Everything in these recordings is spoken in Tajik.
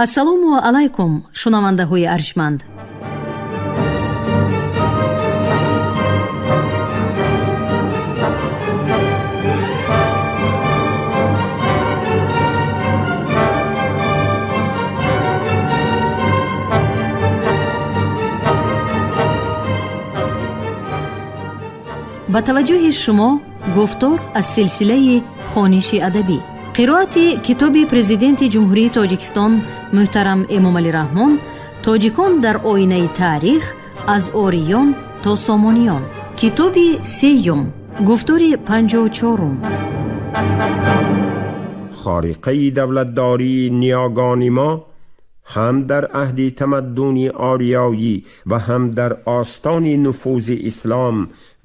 Ассалому алайкум, шунавандаҳои арҷманд. Ба таваҷҷӯҳи шумо гуфтор аз силсилаи хониши адабӣ, қироати китоби Президенти Ҷумҳурии Тоҷикистон муҳтарам Эмомалӣ Раҳмон «Тоҷикон дар оинаи таърих: аз ориён то сомониён», китоби сеюм, гуфтори 54-ум. Хориқаи давлатдории ниёгони мо ҳам дар аҳди тамаддуни ориёӣ ва ҳам дар остони нуфузи ислом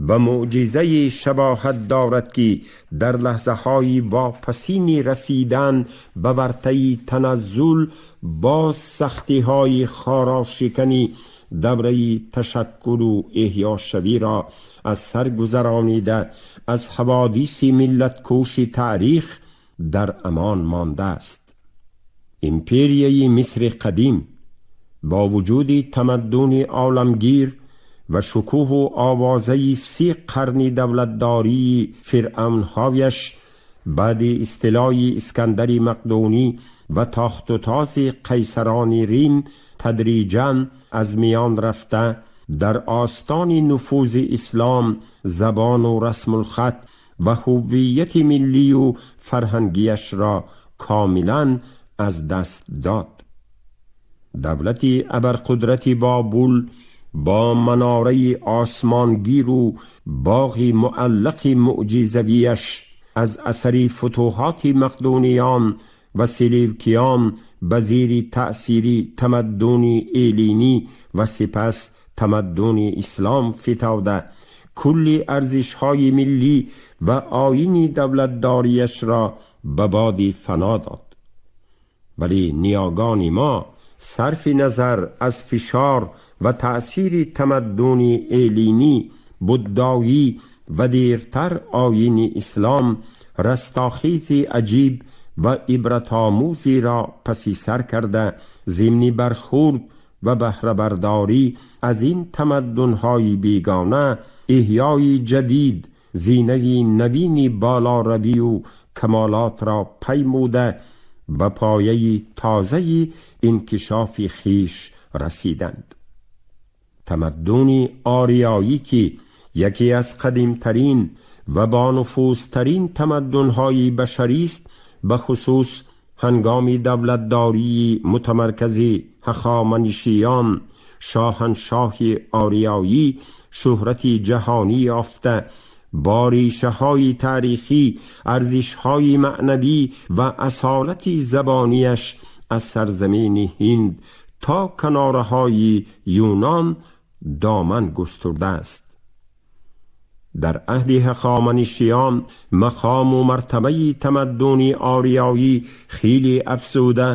ба мӯъҷизае шабоҳат дорад, ки дар лаҳзаҳои вопасини расидан ба вартаи таназзул боз сахтиҳои хорошикани давраи ташаккулу эҳёшавиро аз сар гузаронида, аз ҳаводиси миллаткуши таърих дар амон мондааст. Империяи Мисри қадим бо вуҷуди тамаддуни оламгир ва шукӯҳу овозаи 30 қарни давлатдории фиръавнҳояш, баъди истилои Искандари Мақдунӣ ва тохтутози қайсарони Рим тадриҷан аз миён рафта, дар остони нуфузи ислом забону расмулхат ва ҳуввияти миллию фарҳангиашро комилан аз даст дод. Давлати абарқудрати Бобул бо манораи осмонгиру боғи муаллақи мӯъҷизавияш аз асари футӯҳоти мақдуниён ва селевкиён ба зери таъсири тамаддуни эллинӣ ва сипас тамаддуни ислом фитода, кулли арзишҳои миллӣ ва оини давлатдориашро ба боди фано дод. Вале ниёгони мо сарфи назар аз фишор ва таъсири тамаддуни эллинӣ, буддоӣ ва дертар оини ислом, растохези аҷиб ва ибратомӯзеро паси сар карда, зимни бархурд ва баҳрабардорӣ аз ин тамаддунҳои бегона, эҳёи ҷадид, зинаи навини болоравию камолотро паймуда, ба пояи тозаи инкишофи хиш расиданд. Тамаддуни ориёӣ, ки яке аз қадимтарин ва бонуфузтарин тамаддунҳои башарист, ба хусус ҳангоми давлатдории мутамаркази ҳахоманишиён, шоҳаншоҳи ориёӣ, шӯҳрати ҷаҳонӣ ёфта, бо решаҳои таърихӣ, арзишҳои маънавӣ ва асолати забониаш аз сарзамини Ҳинд то канораҳои Юнон доман густурдааст. Дар аҳди ҳахоманишиён мақому мартабаи тамаддуни ориёӣ хеле афзуда,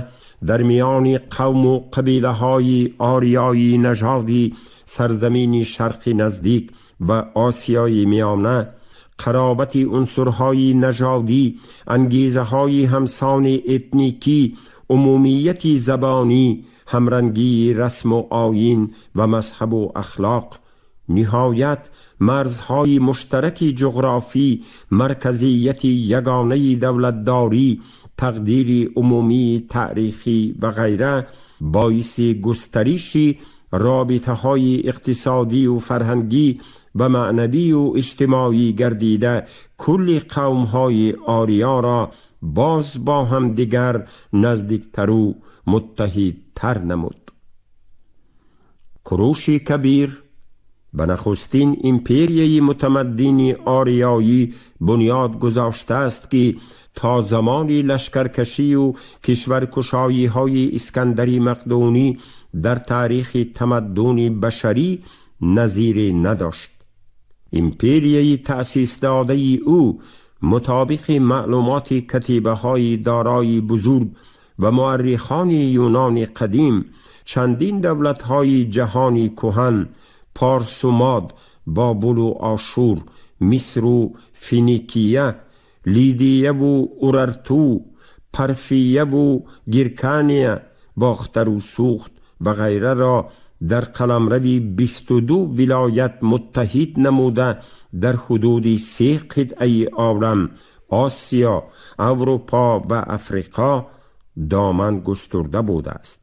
дар миёни қавму қабилаҳои ориёӣ нажоди сарзамини Шарқи Наздик ва Осиёи Миёна қаробати унсурҳои нажодӣ, ангезаҳои ҳамсони этникӣ, умумияти забонӣ, ҳамрангии расму оин ва мазҳабу ахлоқ, ниҳоят марзҳои муштараки ҷуғрофӣ, марказияти ягонаи давлатдорӣ, тақдири умумии таърихӣ ва ғайра боиси густариши робитаҳои иқтисодию фарҳангӣ ва маънавию иҷтимоӣ гардида, кулли қавмҳои ориёро боз бо ҳамдигар наздиктару муттаҳидтар намуд. Куруши Кабир ба нахустин империяи мутамаддини ориёӣ бунёд гузоштааст, ки то замони лашкаркашию кишваркушоиҳои Искандари Мақдунӣ дар таърихи тамаддуни башарӣ назире надошт. Империяи таъсисдодаи ӯ мутобиқи маълумоти катибаҳои дорои бузург ва муаррихони Юнони қадим, чандин давлатҳои ҷаҳони кӯҳан, Порсу Мод, Бобулу Ошур, Мисру Финикия, Лидияву Урарту, Парфияву Гиркания, Бохтар ва Суғд ва ғайра ро дар қаламрави 22 вилоят муттаҳид намуда, дар ҳудуди се қитъаи олам, Осиё, Аврупо ва Африқо доман густурда будааст.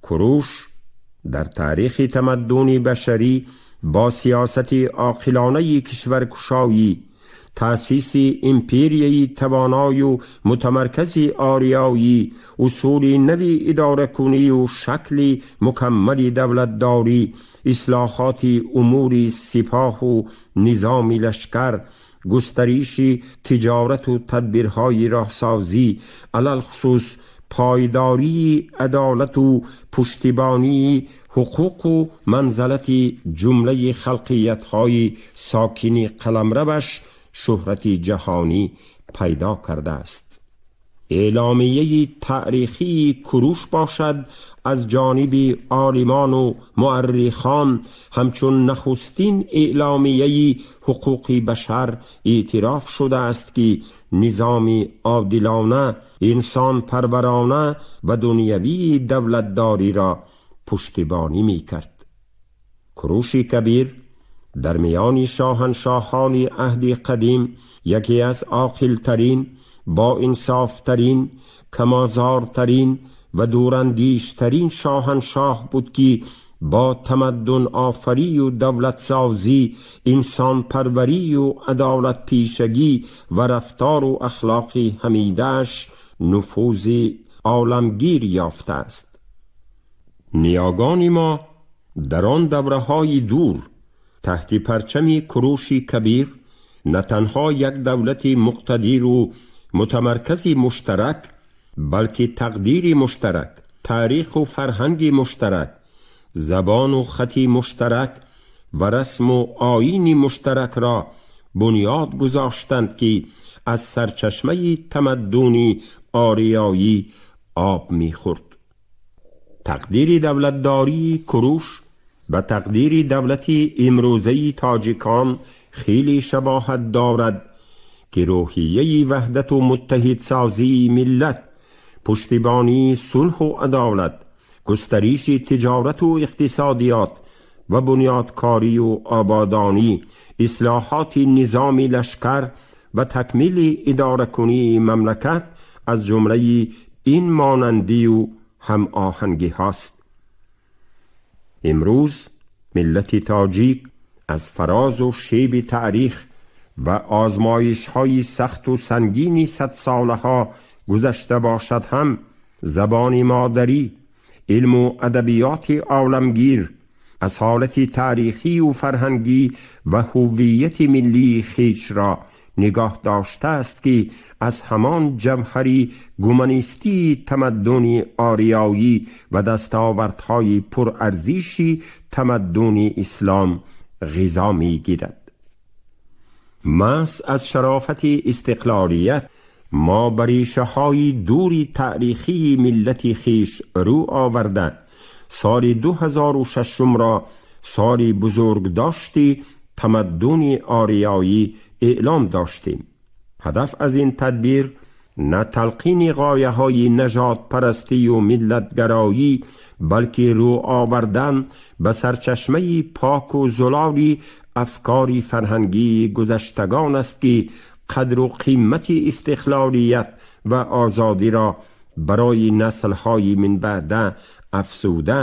Куруш дар таърихи тамаддуни башарӣ бо сиёсати оқилонаи кишваркушоӣ, таъсиси империяи тавоною мутамаркази ориёӣ, усули нави идоракунию шакли мукаммали давлатдорӣ, ислоҳоти умури сипоҳу низоми лашкар, густариши тиҷорату тадбирҳои роҳсозӣ, алалхусус пойдории адолату пуштибонии ҳуқуқу манзалати ҷумлаи халқиятҳои сокини қаламраваш шӯҳрати ҷаҳонӣ пайдо кардааст. Эъломияи таърихии Куруш бошад, аз ҷониби олимону муаррихон ҳамчун нахустин эъломияи ҳуқуқи башар эътироф шудааст, ки низоми одилона, инсонпарварона ва дунявии давлатдориро пуштибонӣ мекард. Куруши Кабир дар миёни шоҳаншоҳони аҳди қадим яке аз оқилтарин, боинсофтарин, камозортарин ва дурандештарин шоҳаншоҳ буд, ки бо тамаддунофарию давлатсозӣ, инсонпарварию адолатпешагӣ ва рафтору ахлоқи ҳамидааш нуфузи оламгир ёфтааст. Ниёгони мо дар он давраҳои дур таҳти парчами Куруши Кабир на танҳо як давлати муқтадиру мутамаркази муштарак, балки тақдири муштарак, таъриху фарҳанги муштарак, забону хати муштарак ва расму оини муштаракро бунёд гузоштанд, ки аз сарчашмаи тамаддуни ориёӣ об мехӯрд. Тақдири давлатдории Куруш ба тақдири давлати имрӯзаи тоҷикон хеле шабоҳат дорад, ки рӯҳияи ваҳдату муттаҳидсозии миллат, пуштибонии сулҳу адолат, густариши тиҷорату иқтисодиёт ва бунёдкорию ободонӣ, ислоҳоти низоми лашкар ва такмили идоракунии мамлакат аз ҷумлаи ин монандию ҳамоҳангиҳост. Имрӯз миллати тоҷик аз фарозу шеби таърих ва озмоишҳои сахту сангини садсолаҳо гузашта бошад ҳам, забони модарӣ, илму адабиёти оламгир, асолати таърихию фарҳангӣ ва ҳуввияти миллии хешро нигоҳ доштааст, ки аз ҳамон ҷавҳари гуманистии тамаддуни ориёӣ ва дастовардҳои пурарзиши тамаддуни ислом ғизо мегирад. Маҳз аз шарофати истиқлолият мо ба решаҳои дури таърихии миллати хеш рӯ оварда, соли 2006-ро соли бузургдошти тамаддуни ориёӣ эълом доштем. Ҳадаф аз ин тадбир на талқини ғояҳои нажодпарастию миллатгароӣ, балки рӯ овардан ба сарчашмаи поку зулоли афкори фарҳангии гузаштагон аст, ки қадру қимати истиқлолият ва озодиро барои наслҳои минбаъда афзуда,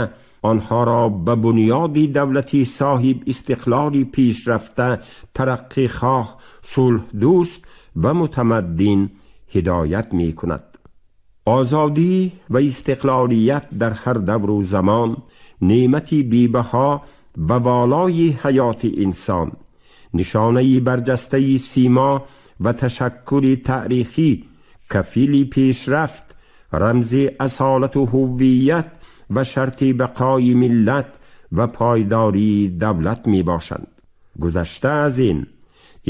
онҳоро ба бунёди давлати соҳиб истиқлоли пешрафта, тараққихоҳ, сулҳдӯст ва мутамаддин ҳидоят мекунад. Озодӣ ва истиқлолият дар ҳар давру замон неъмати бебаҳо ва волои ҳаёти инсон, нишонаи барҷастаи симо ва ташаккули таърихӣ, кафили пешрафт, рамзи асолату ҳуввият ва шарти бақои миллат ва пойдории давлат мебошанд. Гузашта аз ин,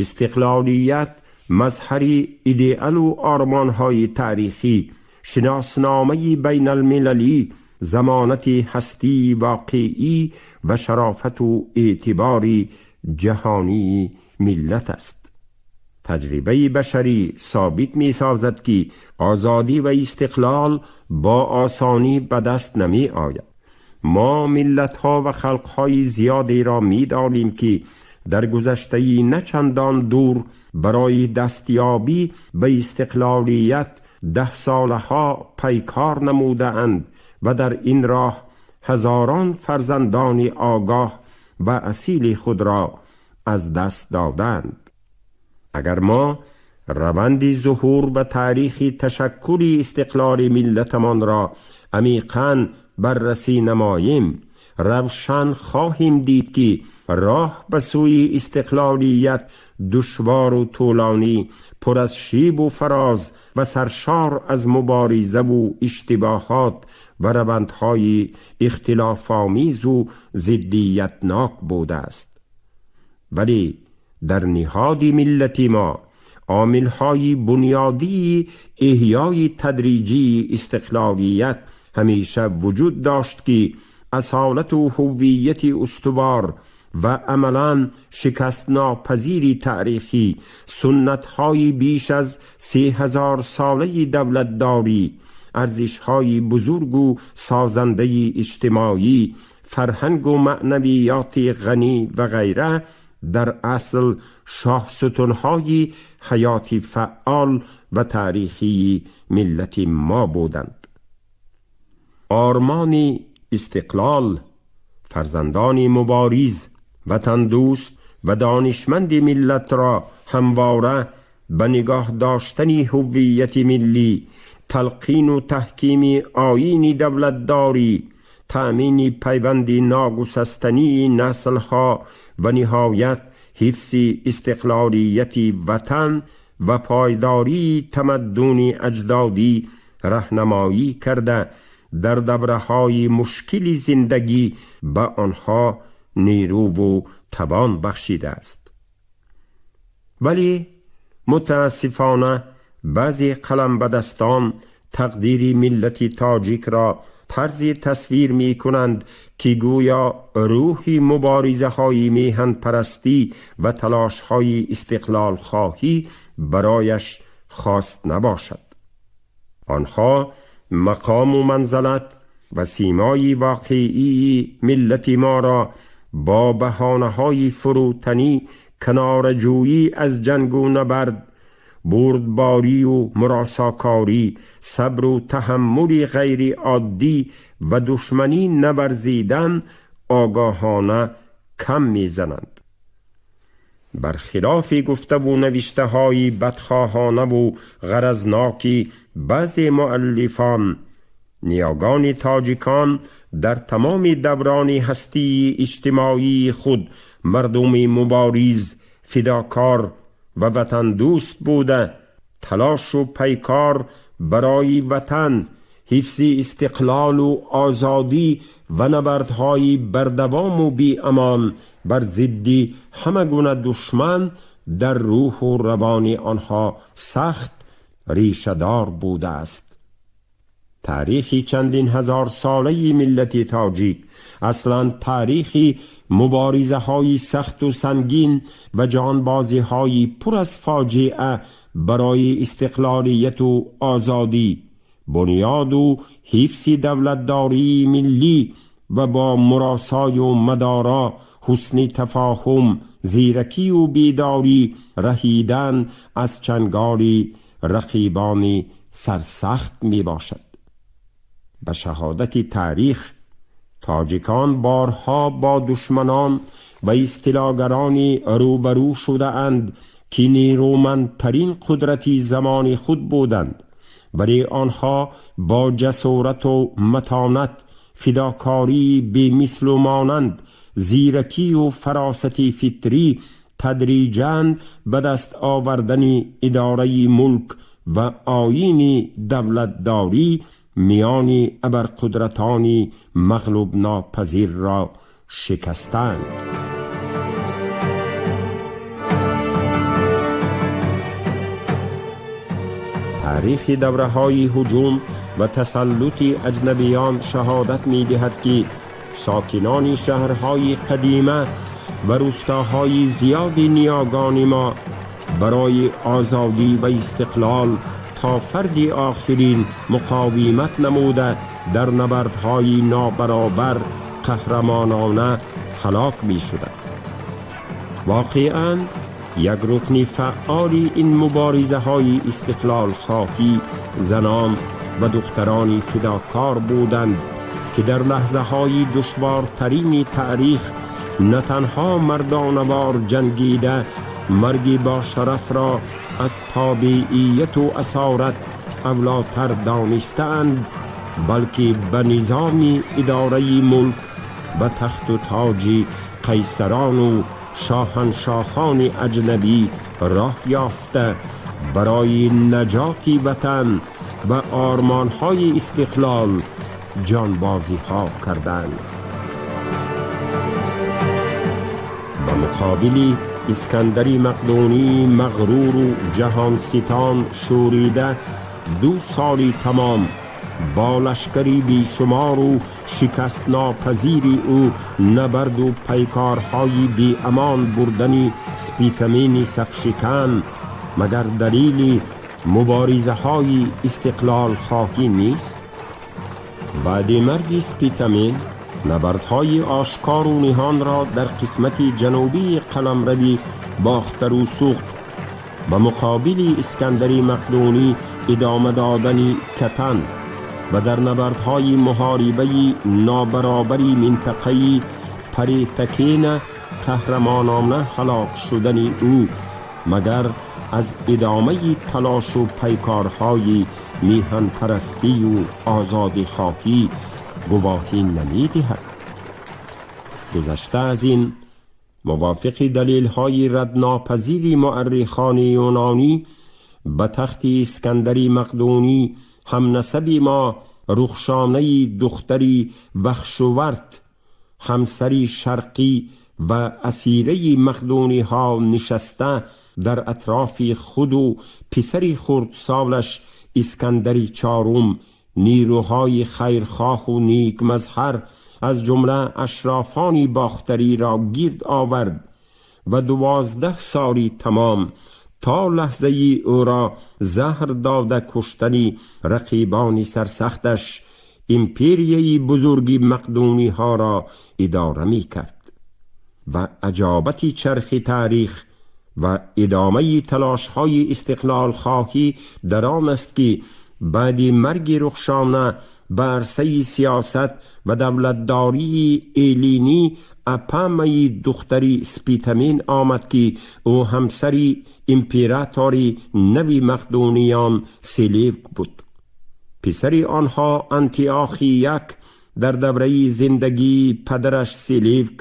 истиқлолият мазҳари идеалу ормонҳои таърихӣ, шиносномаи байналмилалӣ, замонати ҳастии воқеӣ ва шарофату эътибори ҷаҳонии миллат аст. تجربه بشری ثابت می سازد که آزادی و استقلال با آسانی به دست نمی آید. ما ملت ها و خلق های زیادی را می دانیم که در گذشته نه چندان دور برای دستیابی به استقلالیت 10 سالها پیکار نموده اند و در این راه هزاران فرزندان آگاه و اصیل خود را از دست دادند. اگر ما روند ظهور و تاریخ تشکل استقلال ملتمان را عمیقاً بررسی نماییم، روشن خواهیم دید که راه به سوی استقلالیت دشوار و طولانی، پر از شیب و فراز و سرشار از مبارزه و اشتباهات و روندهای اختلاف‌آمیز و ضدیتناک بوده است. ولی در نهاد ملت ما عامل‌های بنیادی احیای تدریجی استقلالیت همیشه وجود داشت که اصالت و هویت استوار و عملاً شکست ناپذیر تاریخی، سنت‌های بیش از 3000 ساله دولتداری، ارزش‌های بزرگ و سازنده اجتماعی، فرهنگ و معنویات غنی و غیره در اصل شاه ستون‌های حیات فعال و تاریخی ملت ما بودند. آرمان استقلال فرزندان مبارز، وطن دوست و دانشمند ملت را همواره به نگاه داشتن هویت ملی، تلقین و تحکیم آیین دولتداری، تأمین پیوند ناگسستنی نسلها و نهایت حفظ استقلالیت وطن و پایداری تمدن اجدادی راهنمایی کرده در دوره‌های مشکل زندگی به آنها نیرو و توان بخشیده است. ولی متاسفانه بعضی قلم بدستان تقدیر ملت تاجیک را طرزی تصویر می کنند که گویا روح مبارزه های میهن پرستی و تلاش های استقلال خواهی برایش خواست نباشد. آنها مقام و منزلت و سیمای واقعی ملت ما را با بهانه‌های فروتنی، کناره‌جویی از جنگ و نبرد، بردباری و مراساکاری، صبر و تحمل غیر عادی و دشمنی نورزیدن آگاهانه کم میزنند. برخلاف گفته و نوشته های بدخواهانه و غرضناکی بعضی مؤلفان، نیاگان تاجیکان در تمام دوران هستی اجتماعی خود مردم مبارز، فداکار و وطن دوست بوده، تلاش و پیکار برای وطن، حفظ استقلال و آزادی و نبردهای بردوام و بی امان بر ضد همه گونه دشمن در روح و روان آنها سخت ریشه‌دار بوده است. تاریخی چندین هزار ساله ملت تاجیک اصلا تاریخی مبارزه های سخت و سنگین و جانبازی های پر از فاجعه برای استقلالیت و آزادی، بنیاد و حفظ دولتداری ملی و با مراسای و مدارا، حسن تفاهم، زیرکی و بیداری رهیدن از چنگال رقیبان سرسخت می باشد. به شهادت تاریخ، تاجیکان بارها با دشمنان و استیلاگران روبرو شده اند که نیرومندترین قدرت زمان خود بودند، ولی آنها با جسارت و متانت، فداکاری بی مثل و مانند، زیرکی و فراست فطری تدریجاً به دست آوردن اداره ملک و آیین دولتداری میان ابرقدرتان مغلوب ناپذیر را شکستند. تاریخ دوره‌های هجوم و تسلط اجنبیان شهادت می‌دهد که ساکنان شهرهای قدیمه و روستاهای زیاد نیاگان ما برای آزادی و استقلال تا فرد آخرین مقاومت نموده در نبردهای نابرابر قهرمانانه هلاک می شدند. واقعا یک رکن فعال این مبارزه های استقلال خواهی زنان و دخترانی فداکار بودند که در لحظه های دشوارترین تاریخ نه تنها مردانوار جنگیده مرگی با شرف را از تابعیت و اسارت اولاتر دانستند، بلکه به نظام اداره ملک و تخت و تاج قیصران و شاهنشاهان اجنبی راه یافته برای نجات وطن و آرمانهای استقلال جانبازی ها کردند. به مقابل اسکندری مقدونی مغرور و جهان ستان شوریده 2 سالی تمام با لشکری بیشمار و شکست ناپذیری او نبرد و پیکارهای بی امان بردن سپیتامین صفشکن مگر دلیل مبارزه های استقلال خواهی نیست؟ بعد مرگ سپیتامین نبردهای آشکار و نهان را در قسمت جنوبی قلمروی باختر و سوخت به مقابل اسکندری مقدونی ادامه دادن کتن و در نبردهای محاربه نابرابری منطقه پریتکین قهرمانانه هلاک شدن او مگر از ادامه تلاش و پیکارهای میهن پرستی و آزادی خواهی گواهی نمی دهد. گذشته از این، موافق دلیل‌های ردناپذیر مؤرخان یونانی به تخت اسکندری مقدونی هم نسب ما رخشانه دختری وخشورت همسری شرقی و اسیره مقدونی ها نشسته در اطراف خود و پسری خردسالش اسکندری چهارم نیروهای خیرخواه و نیک مظهر از جمله اشرافان باختری را گرد آورد و 12 سالی تمام تا لحظه او را زهر داده کشتنی رقیبان سرسختش امپریه بزرگی مقدونی ها را اداره می کرد. و عجابت چرخ تاریخ و ادامه تلاش های استقلال خواهی در آن است که بعد مرگ رخشانه به عرصه سیاست و دولتداری ایلینی اپامه دختری سپیتامین آمد که او همسری امپراتوری نوی مقدونیان سلیوک بود. پسر آنها انتیاخی یک در دوره زندگی پدرش سلیوک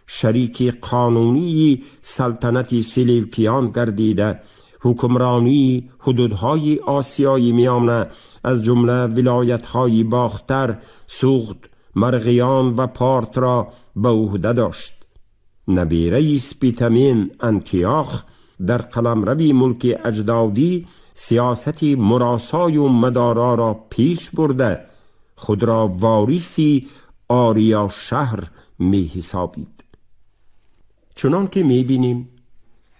شریک قانونی سلطنت سلیوکیان گردیده حکمرانی حدودهای آسیای میانه از جمله ولایت‌های باختر، سوغد، مرغیان و پارت را به عهده داشت. نبیره سپیتامین انتیاخ در قلمرو ملک اجدادی سیاست مراسای و مدارا را پیش برده خود را وارثی آریا شهر می حسابید. چنان که می بینیم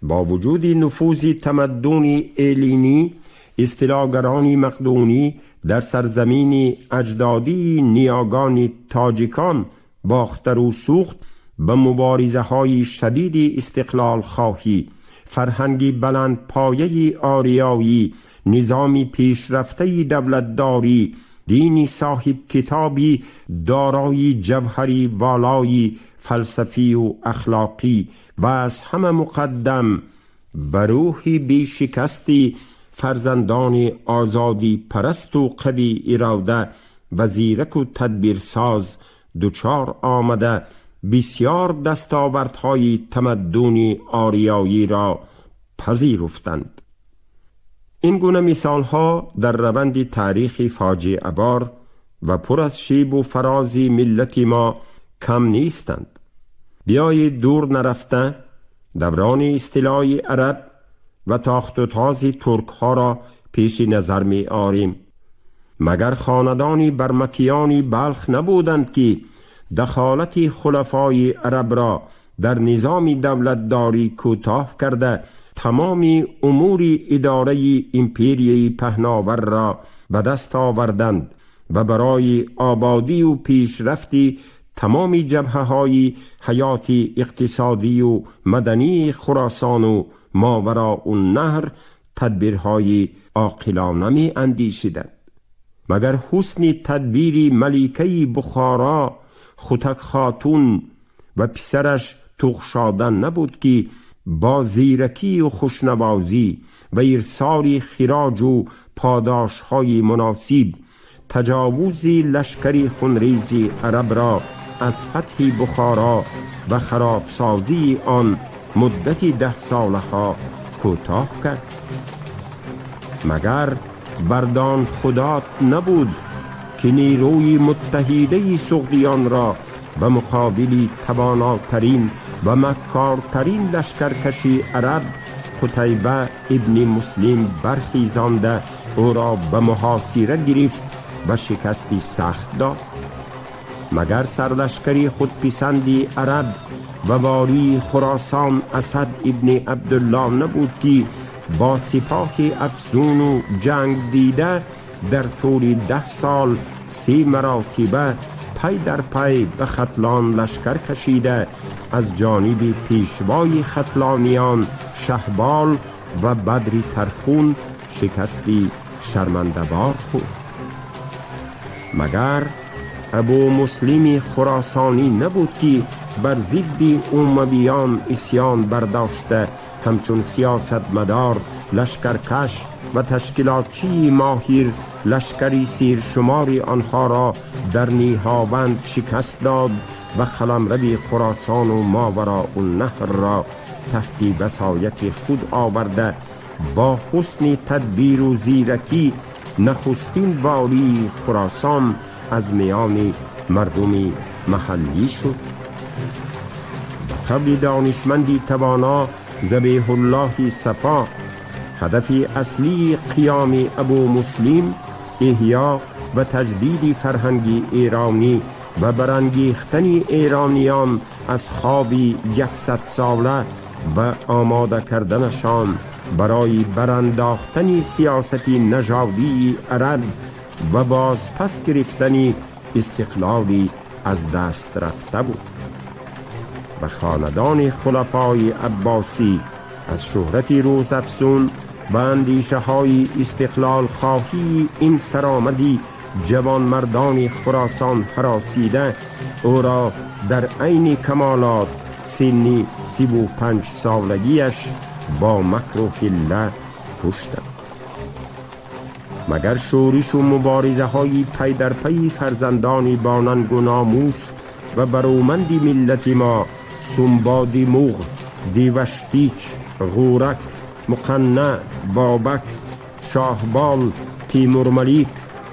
با وجود نفوذ تمدن ایلینی، استیلاگران مقدونی در سرزمین اجدادی نیاگان تاجیکان باختر و سوخت به مبارزه های شدید استقلال خواهی، فرهنگی بلند پایه آریایی، نظامی پیشرفته دولتداری، دینی صاحب کتابی دارای جوهری والای فلسفی و اخلاقی و از همه مقدم به روح بیشکستی فرزندان آزادی پرست و قوی اراده و زیرک و تدبیرساز دچار آمده بسیار دستاوردهای تمدن آریایی را پذیرفتند. این گونه مثال ها در روند تاریخ فاجعه بار و پر از شیب و فراز ملت ما کم نیستند. بیایید دور نرفته دوران استیلای عرب و تاخت و تاز ترک ها را پیش نظر می آریم. مگر خاندانی برمکیانی بلخ نبودند که دخالت خلفای عرب را در نظام دولتداری کوتاه کرده تمام امور اداره امپریای پهناور را به دست آوردند و برای آبادی و پیشرفت تمام جبهه های حیات اقتصادی و مدنی خراسان و ماوراء النهر تدبیرهای عاقلانه می اندیشیدند. مگر حسن تدبیر ملکه بخارا ختک خاتون و پسرش تغشادن نبود که با زیرکی و خوشنوازی و ارسال خراج و پاداشهای مناسب تجاوز لشکر خونریز عرب را از فتح بخارا و خرابسازی آن مدت 10 سالها کوتاه کرد؟ مگر وردان خدات نبود که نیروی متحده سغدیان را به مقابل تواناترین و مکارترین لشکرکشی عرب قتیبه ابن مسلم برخیزانده او را به محاصره گرفت و شکستی سخت داد؟ مگر سرلشکری خودپسندی عرب و واری خراسان اسد ابن عبدالله نبود که با سپاه افزون و جنگ دیده در طول 10 سال 3 مراتبه پی در پی به ختلان لشکر کشیده از جانب پیشوای ختلانیان شهبال و بدری ترخون شکستی شرمنده‌وار خورد؟ مگر ابو مسلم خراسانی نبود که بر ضد امویان عصیان برداشته همچون سیاستمدار، لشکرکش و تشکیلاتچی ماهر لشکری سیرشماری آنها را در نیهاوند شکست داد و قلمرو خراسان و ماوراء النهر را تحت وصایت خود آورده با حسن تدبیر و زیرکی نخستین والی خراسان از میان مردم محلی شد؟ به قول دانشمندی توانا ذبیح الله صفا، هدف اصلی قیام ابو مسلم احیا و تجدید فرهنگ ایرانی و برانگیختن ایرانیان از خواب 100 ساله و آماده کردنشان برای برانداختن سیاست نژادی عرب و بازپس گرفتن استقلالی از دست رفته بود. و خاندان خلفای عباسی از شهرت روزافزون و اندیشه های استقلال خواهی این سرآمدی جوانمردان خراسان هراسیده او را در عین کمالات سنی 35 سالگیش با مکر و حیله کشتند. مگر شورش و مبارزه های پی در پی فرزندان با ننگ و ناموس و برومند ملت ما سنباد مغ، دیوشتیچ، غورک، مقنع، بابک، شاهبال، تیمور ملیک،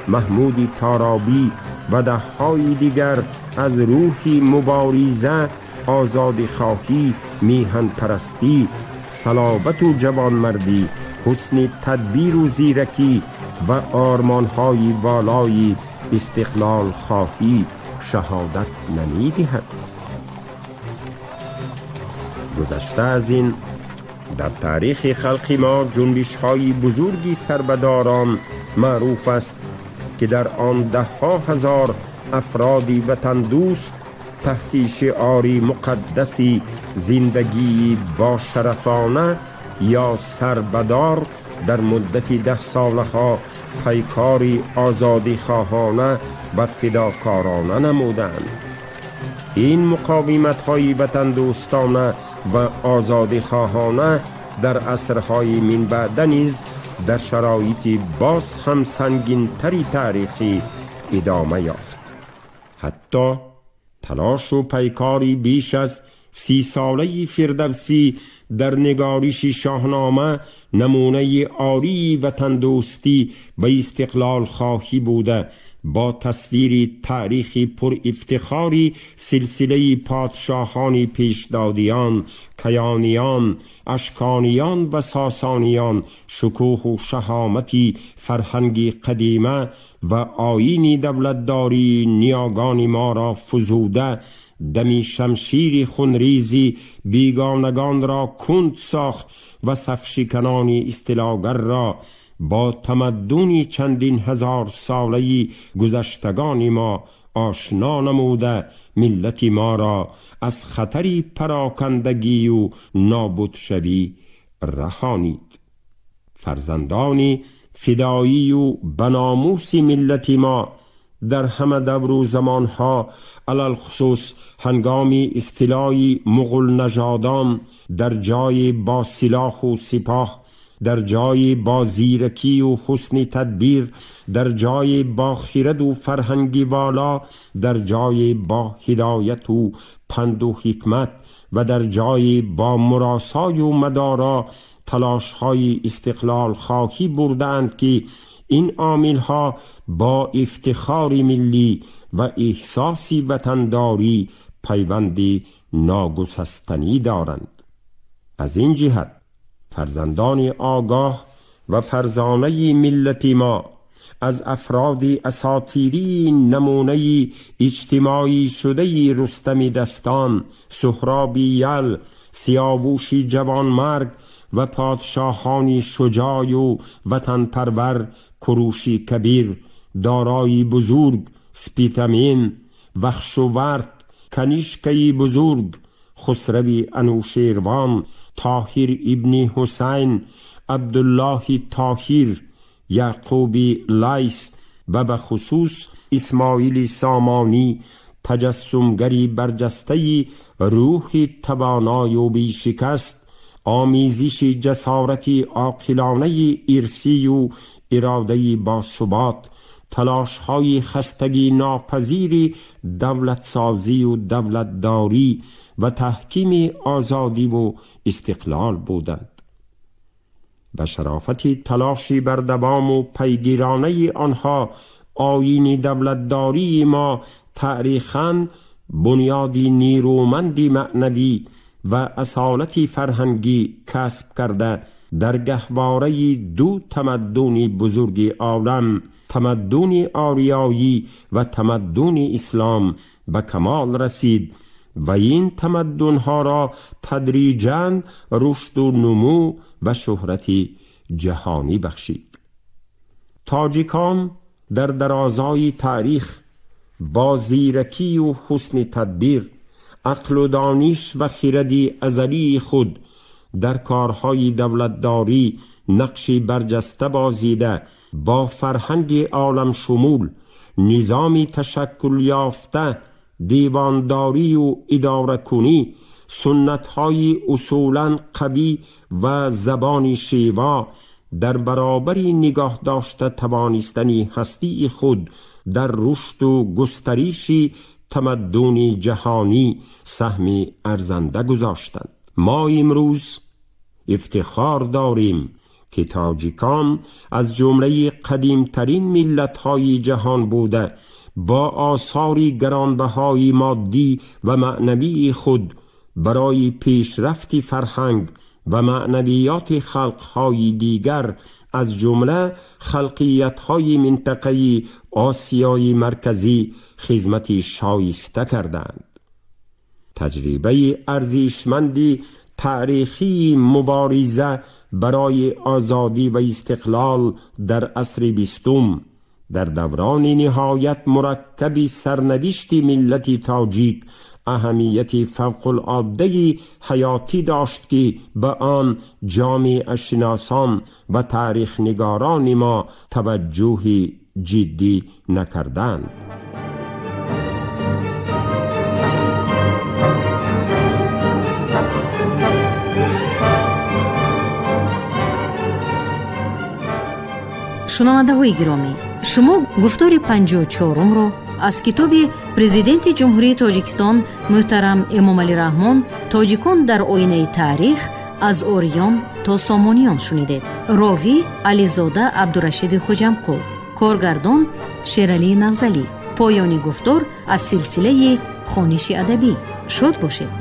محمود تارابی و دههای دیگر از روح مبارزه، آزادی خواهی، میهن پرستی، صلابت و جوانمردی، حسن تدبیر و زیرکی و آرمانهای والای استقلال خواهی شهادت نمیدهد؟ گذشته از این، در تاریخ خلق ما جنبش های بزرگی سربداران معروف است که در آن ده ها هزار افرادی وطن دوست تحت شعار مقدسی زندگی با شرفانه یا سربدار در مدت 10 سالها پیکاری آزادی خواهانه و فداکارانه نمودند. این مقاومت های وطن دوستانه و آزادی خواهانه در عصرهای من بعد نیز در شرایط باز هم سنگین‌تری تاریخی ادامه یافت. حتی تلاش و پیکاری بیش از 30 ساله فردوسی در نگارش شاهنامه نمونه عالی وطن دوستی و استقلال خواهی بوده، با تصویر تاریخ پر افتخاری سلسله پادشاهان پیشدادیان، کیانیان، اشکانیان و ساسانیان، شکوه و شهامتی فرهنگ قدیمه و آیین دولتداری نیاگان ما را فزوده، دمی شمشیر خونریزی بیگانگان را کند ساخت و صفشکنان استیلاگر را با تمدنی چندین هزار ساله گذشتگان ما آشنا نموده، ملت ما را از خطر پراکندگی و نابودشوی رهانید. فرزندان فدایی و بناموس ملت ما در همه دور و زمانها، علی‌الخصوص هنگام استیلای مغول نژادان، در جای با سلاح و سپاه، در جای با زیرکی و حسن تدبیر، در جای با خرد و فرهنگی والا، در جای با هدایت و پند و حکمت و در جای با مراسای و مدارا تلاش های استقلال خواهی بردند که این عامل ها با افتخار ملی و احساس وطنداری پیوند ناگسستنی دارند. از این جهت فرزندان آگاه و فرزانه ملت ما از افراد اساطیری نمونه اجتماعی شده رستم دستان، سهراب یل، سیاووش جوانمرگ و پادشاهانی شجاع و وطن پرور کوروش کبیر، دارای بزرگ، سپیتامین، وخشوورت، کنیشکه بزرگ، خسروی انوشیروان، طاهر ابن حسین، عبدالله طاهر، یعقوب لیث و به خصوص اسماعیل سامانی، تجسمگری برجسته روح توانای و بیشکست، آمیزش جسارت عاقلانه ارثی و اراده با ثبات، تلاش‌های خستگی ناپذیر دولت سازی و دولتداری و تحکیم آزادی و استقلال بودند. به شرافت تلاشی بر دوام و پیگیرانه آنها، آیین دولتداری ما تاریخاً بنیادی نیرومند معنوی و اصالت فرهنگی کسب کرده، در گهواره دو تمدن بزرگ عالم، تمدن آریایی و تمدن اسلام به کمال رسید و این تمدن‌ها را تدریجاً رشد و نمو و شهرت جهانی بخشید. تاجیکان در درازای تاریخ با زیرکی و حسن تدبیر، عقل و دانش و خرد ازلی خود در کارهای دولتداری نقش برجسته بازیده، با فرهنگ عالم شمول، نظام تشکل یافته، دیوانداری و اداره کنی، سنت‌های اصولاً قوی و زبان شیوا، در برابر نگاه داشته توانستن هستی خود در رشد و گسترش تمدن جهانی سهم ارزنده گذاشتند. ما امروز افتخار داریم که تاجیکان از جمله قدیمترین ملت‌های جهان بوده، با آثار گرانبهای مادی و معنوی خود برای پیشرفت فرهنگ و معنویات خلقهای دیگر از جمله خلقیت‌های منطقه آسیای مرکزی خدمت شایسته کردند. تجربه ارزشمند تاریخی مبارزه برای آزادی و استقلال در عصر بیستم، در دوران نهایت مرکب سرنوشت ملت تاجیک اهمیت فوق العاده حیاتی داشت که به آن جامعه شناسان و تاریخ نگاران ما توجه جدی نکردند. Шунавандаҳои гиромӣ, шумо гуфтори 54-умро аз китоби Президенти Ҷумҳурии Тоҷикистон муҳтарам Эмомалӣ Раҳмон «Тоҷикон дар оинаи таърих аз ориён то сомониён» шунидед. Ровӣ Ализода Абдурашиди Хуҷамқул, коргардон Шералии Нағзалӣ. Поёни гуфтор аз силсилаи хониши адабӣ. Шод бошед.